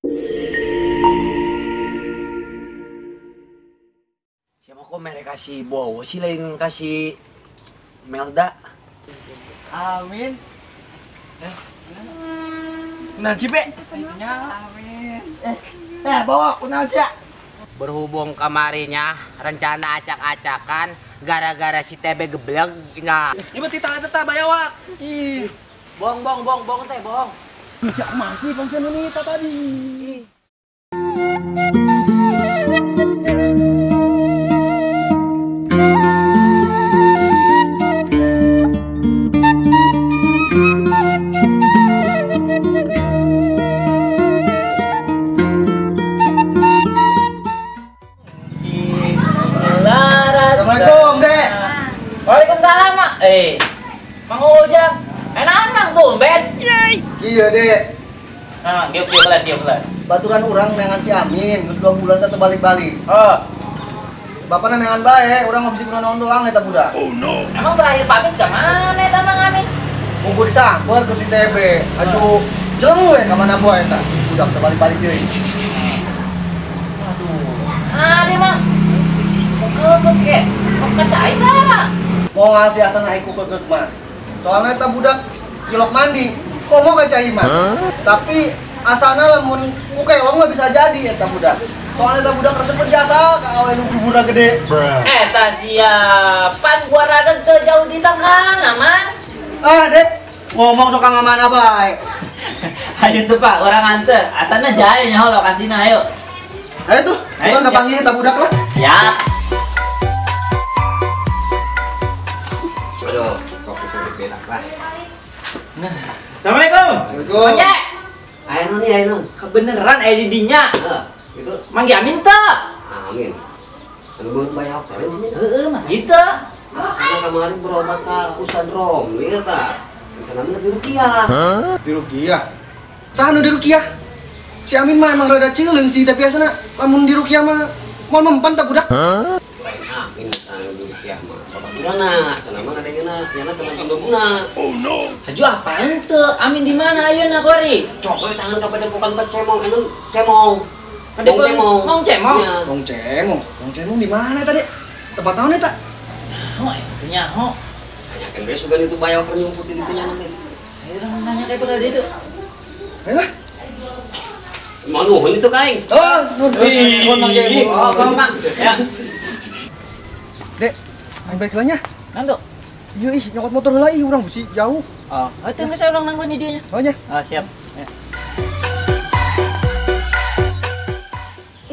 Siapa kok mereka kasih Bowo sih lain kasih Melda. Amin. Nah, Cipe. Amin. Bowo, kunaon sia? Berhubung kamarinya rencana acak-acakan gara-gara si TB geblek nya. Ieu tita eta bayawak. Ih. Bohong, bohong, bohong, bohong teh, bohong. Ya masih konsen wanita tadi. Assalamualaikum, Dek. Waalaikumsalam, Mak. Mang Ujang. Enakan Mang tumben. Iya, Dek. Nah, diuk pelan. Baturan urang neangan si Amin, terus 2 bulan tetep balik-balik. Oh. Bapakna neangan bae, urang mah bisi kunaon doang eta budak. Oh no. Emang terakhir pamit ke mana eta Mang Amin? Kumpul disamper ku si TB. Aju jeleng we ka mana boe eta. Budak teh balik-balik deui. Waduh. Ah, deh Mang. Si keukeuh ge. Sok kacai tara. Moal si asana iku keukeuh mah. Soalnya eta budak cilok mandi, komo ka cai mah. Tapi asana lamun ku kelong mah bisa jadi eta budak. Soalnya eta budak resep jasa ka awe nu buburna gede. Eta siapan gua raga teu jauh di tangkana, Mang. Ah, Dek, ngomong sok ka mana bae. Ayo tuh Pak, orang anter. Asana jae nyaho lokasina ayo. Ayo tuh, bukan kapanggih eta budak lah. Siap. Aduh, kopi sudah benak lah. Nah, assalamualaikum. Waalaikumsalam. Mang. Ayo nun, ayo nun. Kebeneran aya di dinya. Heeh, gitu. Mang Amin teu? Amin. Anu buat bayar hotel di sini. Heeh, mah gitu. Nah, saya kemarin berobat ke Ustad Romli eta. Rencana di rukiah. Di rukiah. Saha nu di rukiah? Si Amin mah emang rada ceuleung sih, tapi asana lamun di rukiah mah moal mempan tah budak. Lain Amin anu di rukiah mah. Babaturana, cenah mah ngadengena nyana tenang penduguna. Oh no. Haju apaan teu? Amin di mana ayeuna kori? Cok we tangan ka padepokan Cemong, anu Cemong. Padepokan Cemong. Mong Cemong. Mong Cemong. Mong Cemong di mana tadi? Tempat naon eta? Nyaho eta nyaho. Tanyakan we sugan itu bayar keur nyumput di ditu nya nanti. Saya orang nanya kayak pada itu. Ayo lah. Mau nuhun itu kaing. Oh, nuhun. Nuhun Mang Cemong. Oh, Mang. Ya. Dek, aing balik heula nya. Nando. Iya ih, nyokot motor heula ih urang bisi jauh. Oh, itu geus urang nangguan di dieu nya. Oh nya. Oh, siap. Ya.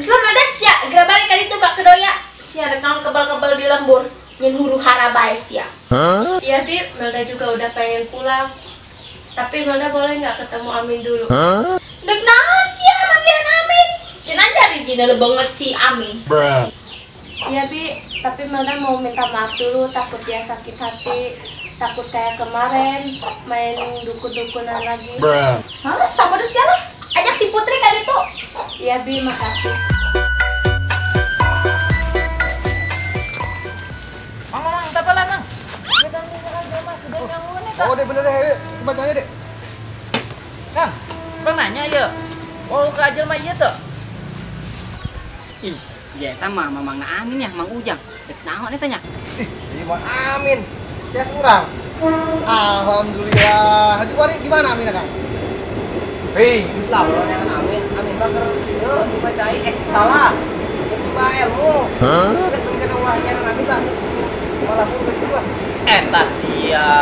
Geus lah Melda sia, geura balik ka ditu bak kedoya. Sia rek naon kebal-kebal di lembur. Nyen huru hara bae sia. Iya, Bi, Melda juga udah pengen pulang. Tapi Melda boleh nggak ketemu Amin dulu? Dek naon sia manggihan Amin? Cenah dari jina banget si Amin. Iya, Bi, tapi Melda mau minta maaf dulu, takut dia sakit hati, takut kayak kemarin main dukun-dukunan lagi. Hah, sama terus siapa? Ajak si Putri kali itu. Iya, Bi, makasih. Mang, mang, tak apa lah, Mang. Oh, dek bener deh, coba tanya dek. Kang, bang nanya ya. Oh, ke aja mah iya tuh. Ih, ya eta mah mamangna Amin ya, Mang Ujang. Dek naon eta nya? Ih, ieu mah Amin. Tes urang. Alhamdulillah. Haji wari di mana Amin Kang? Hei, geus lah urang Amin. Amin mah keur ieu coba cai salah. Geus coba ilmu. Geus mendingan ulah nyaran Amin lah geus. Malah mur ka ditu lah. Eta sia.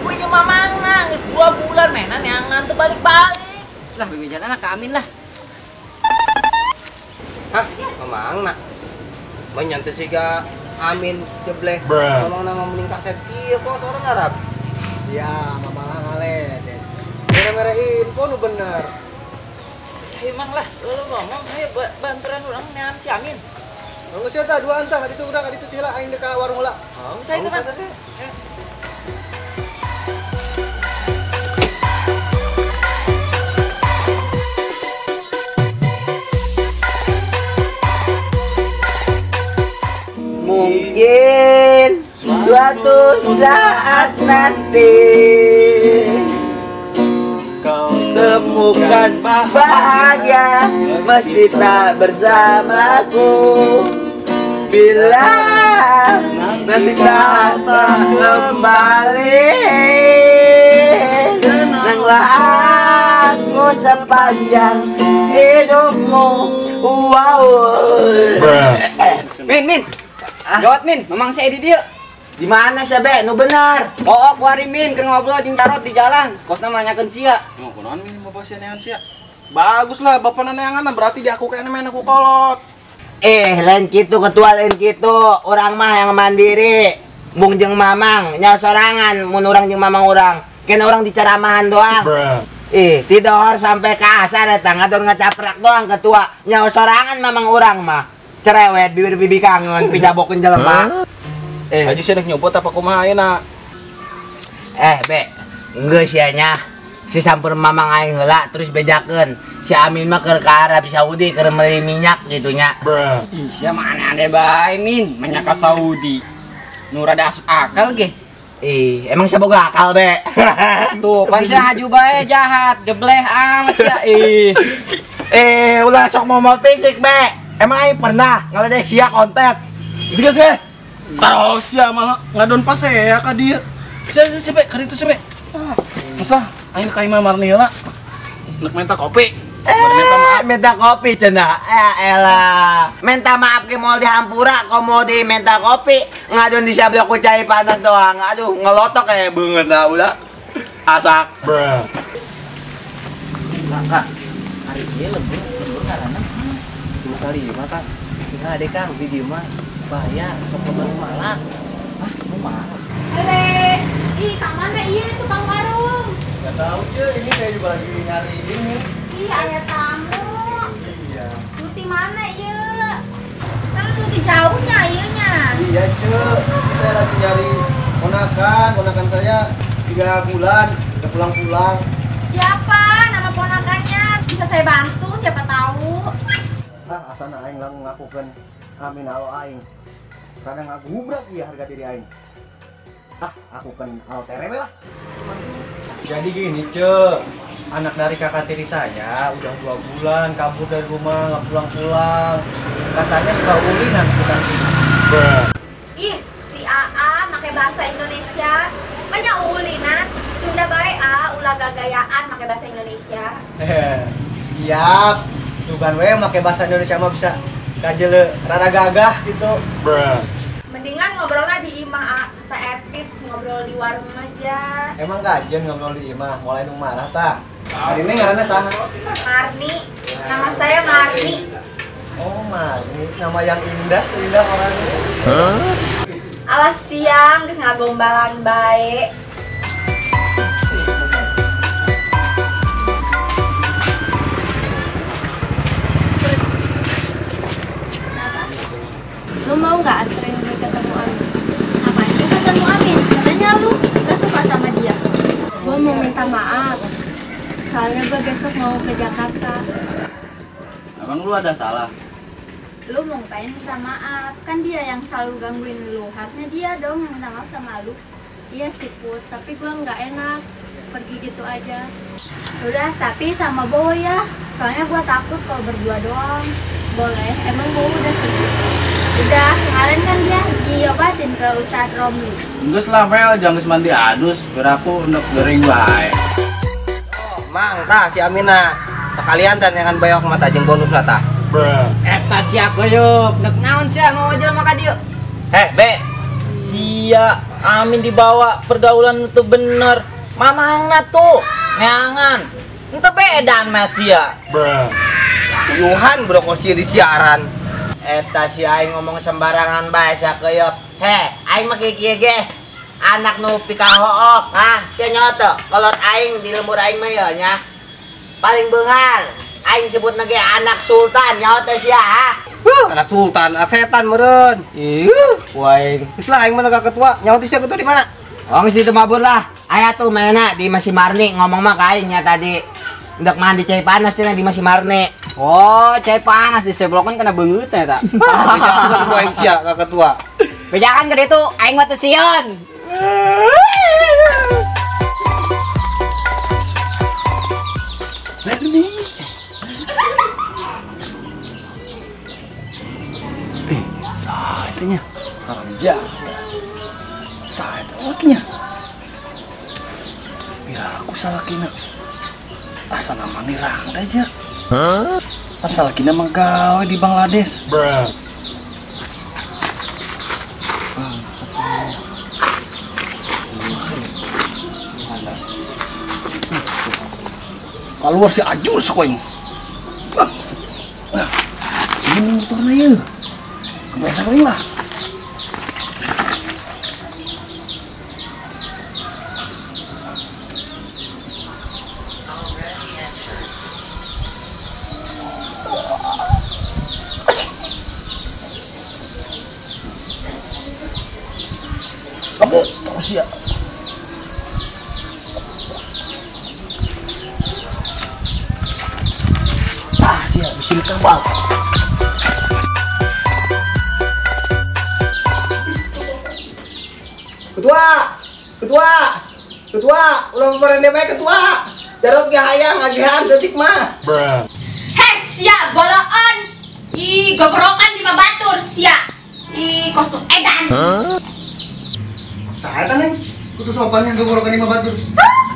Ku ieu mamangna geus 2 bulan mainan neangan teu balik-balik. Lah bebejalan ka Amin lah. Hah, mamangna. Menyan teh siga Amin jebleh. Mamangna mah mending kaset ieu kok orang Arab. Sia, mamalah ngale. Mere-mere info nu bener. Saya emang lah, lu ngomong ayo bantuan urang neangan si Amin. Geus eta dua antah ka ditu urang ka ditu teh lah aing deuk ka warung heula. Oh, saya itu Mang. Mungkin suatu saat nanti kau Temukan bahagia mesti tak bersamaku. Bila nanti tak kembali, tenanglah aku sepanjang hidupmu. Wow. Min, jawab Min, memang saya di dia. Di mana sih be? Nu benar. Oh, kuari Min, keur ngobrol jeung Tarot di jalan. Kosna nanyakeun sia. Oh, kunaon Min bapak sia neangan sia? Bagus lah bapak neangan berarti di aku kayaknya main aku kolot. Lain gitu ketua, lain gitu. Orang mah yang mandiri. Mung jeung mamang, nyawa sorangan mun urang jeung mamang urang. Kena orang diceramahan doang. Tidur sampai ke asar eta ngadon ngacaprak doang ketua. Nyawa sorangan mamang urang mah. Cerewet bibir bibi kangen pijabokeun jelema. Aja sih nek nyobot apa kumaha ayeuna? Be, geus sia nya. Si sampur mamang aing heula terus bejakeun. Si Amin mah keur ka Arab Saudi keur meuli minyak gitu nya. Ih, sia mah aneh-aneh bae Min, minyak ka Saudi. Nu rada asup akal ge. Ih, emang sia boga akal be. Tuh, pan sia haju bae jahat, jebleh amat sia. Ih. Ulah sok mau fisik be. Emang aing pernah ngaledek sia konten. Gitu sih. Taruh sia malah ngadon pas ya ka dieu. Sia sia be, ka ditu sia be. Masa aing ka imah Marni heula. Nek minta kopi. Minta maaf, minta kopi cenah. Elah. Minta maaf ke moal dihampura, komo di minta kopi. Ngadon disablok ku cai panas doang. Aduh, ngelotok kayak beungeut lah ulah. Asak. Kak, hari ieu lembur ngaranna. Dua kali mah Kang. Tinggal ade Kang di dieu mah bahaya sok loba nu malak. Hah, nu malak. Hele, ih ka mana ieu tukang warung? Enggak tahu, Ce. Ini saya juga lagi nyari ini. Ih, aya tamu. Iya. Cuti mana ieu? Kan cuti jauhnya ieu nya. Iya, Ce. Saya lagi nyari ponakan. Ponakan saya 3 bulan udah pulang-pulang. Siapa nama ponakannya? Bisa saya bantu, siapa tahu. Ah, asana aing lang ngakukeun amin alo aing. Karena ngagubrak ieu harga diri aing. Ah, aku kan alo tereme lah. Jadi gini, Ce. Anak dari kakak tiri saya udah 2 bulan kabur dari rumah, nggak pulang-pulang. Katanya suka ulinan sekitar sini. Ih, si AA pakai bahasa Indonesia. Banyak ulinan. Sunda bae A, ulah gagayaan pakai bahasa Indonesia. Siap. Cuman we make bahasa Indonesia mah bisa kajele rada gagah gitu. Mendingan ngobrolnya di imah, A. Tak etis ngobrol di warung aja. Emang kajian ngobrol di imah, mulai nu marah tah. Hari ini ngaranna saha? Marni. Nama saya Marni. Oh, Marni, nama yang indah, seindah orangnya. Alas siang geus ngagombalan bae. Lu mau nggak anterin gue ketemu Amin? Ngapain lu ketemu Amin? Katanya lu gak suka sama dia. Gue mau minta maaf. Soalnya gue besok mau ke Jakarta. Emang lu ada salah? Lu mau ngapain minta maaf? Kan dia yang selalu gangguin lu. Harusnya dia dong yang minta maaf sama lu. Iya sih Put, tapi gue nggak enak pergi gitu aja. Udah, tapi sama Bowo ya. Soalnya gue takut kalau berdua doang. Boleh, emang Bowo udah sembuh? Udah, kemarin kan dia diobatin ke Ustadz Romli. Geus lah Mel, jangan geus mandi adus, biar aku nek gering bae. Oh, mang tah si Amina. Sekalian tan jangan bayok mata jeung bonus lah tah. Eta sia goyop, nek naon sia mau jelema ka dieu? Heh, Be. Sia Amin dibawa pergaulan itu bener. Mamangna tuh neangan. Ente bedan mah sia. Uyuhan brokos di siaran. Eta si aing ngomong sembarangan bae sia keuyeup. Heh, aing mah kieu ge. Anak nu pikahook, hah? Sia nyoto kolot aing di lembur aing mah ye nya. Paling beunghar. Aing sebutna ge anak sultan nyaho teh sia, ha? Huh, anak sultan, anak setan meureun. Ih, waing. Geus lah aing mah ka ketua, nyaho teh sia ketua di mana? Oh, geus ditu mabur lah. Aya tuh mainna di Masih Marni ngomong mah ka aing nya tadi. Hendak mandi cai panas cenah di Masih Marni. Oh, cai panas di seblokan kena beungeut eta. Bisa ku aing sia ka ketua. Bejakan ke ditu, aing mah teu sieun. Saha nya? Haram jaga. Saha eta lakinya? Pira aku salakina. Asa namanya rangda aja. Hah? Pan salakina mah gawe di Bangladesh. Bruh. Keluar si ajur sekoing. Ini motornya ya. Kebiasaan aing lah. Kamu terus ya. Ah, siap, bisa dikawal. Ketua, ketua, ketua, ulah memerende bae ketua. Jarot ge hayang ngagihan detik mah. Bruh. Heh, sia boloon. Ih, gobrokan di batur sia. Ih, kostum edan. Huh? Saha eta Neng? Kudu sopannya gobrokan di batur.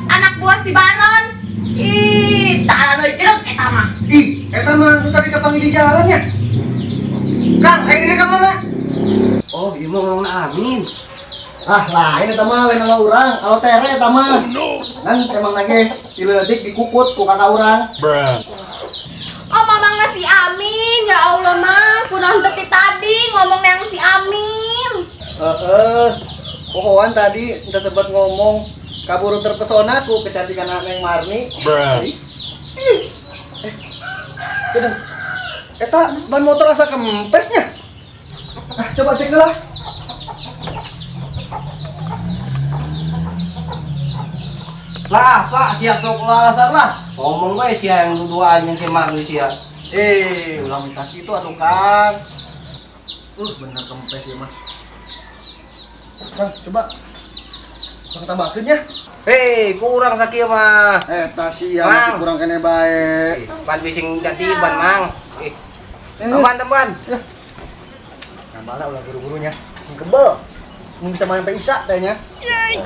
Anak buah si Baron. Ih, tak ada jeruk eta mah. Ih, eta mah nu tadi kapanggih di jalannya. Kang, aing diri ka mana? Oh, ieu mah ngomongna Amin. Ah, lain eta mah, lain ala urang, kalau tere eta mah. Oh, no. Kan emang lagi dileutik dikukut ku kakak urang. Bruh. Oh, mamangna si Amin, ya Allah mah, kunaon teh tadi ngomong yang si Amin. Heeh. Pohoan tadi entah sempat ngomong kaburu terpesona ku kecantikan Neng Marni. Bruh. Ih. Kedeng. Eta ban motor asa kempesnya. Ah, coba cek lah. Lah, Pak, siap sok ulah alasan lah. Ngomong bae sia yang duaan jeung si Marni sia. Eh, ulah minta kitu atuh Kang. Bener kempes ieu mah. Kang, coba Bang tambahkeun nya. Hei, kurang sakieu mah. Eta sia masih kurang kene bae. Pan bising ganti ban, Mang. Tambahan, tambahan. Ya. Nambahlah ulah buru-burunya. Sing kebel. Mun bisa main sampai isya teh nya. Yeay.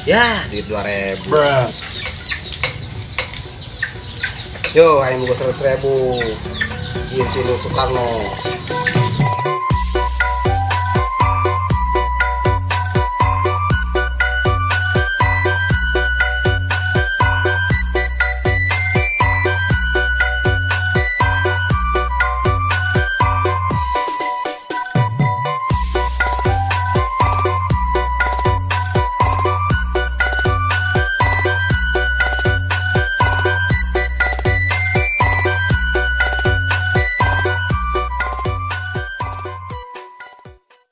Ya, duit 2000. Bruh. Yo, aing boga 100.000. Ieu si Nur Soekarno.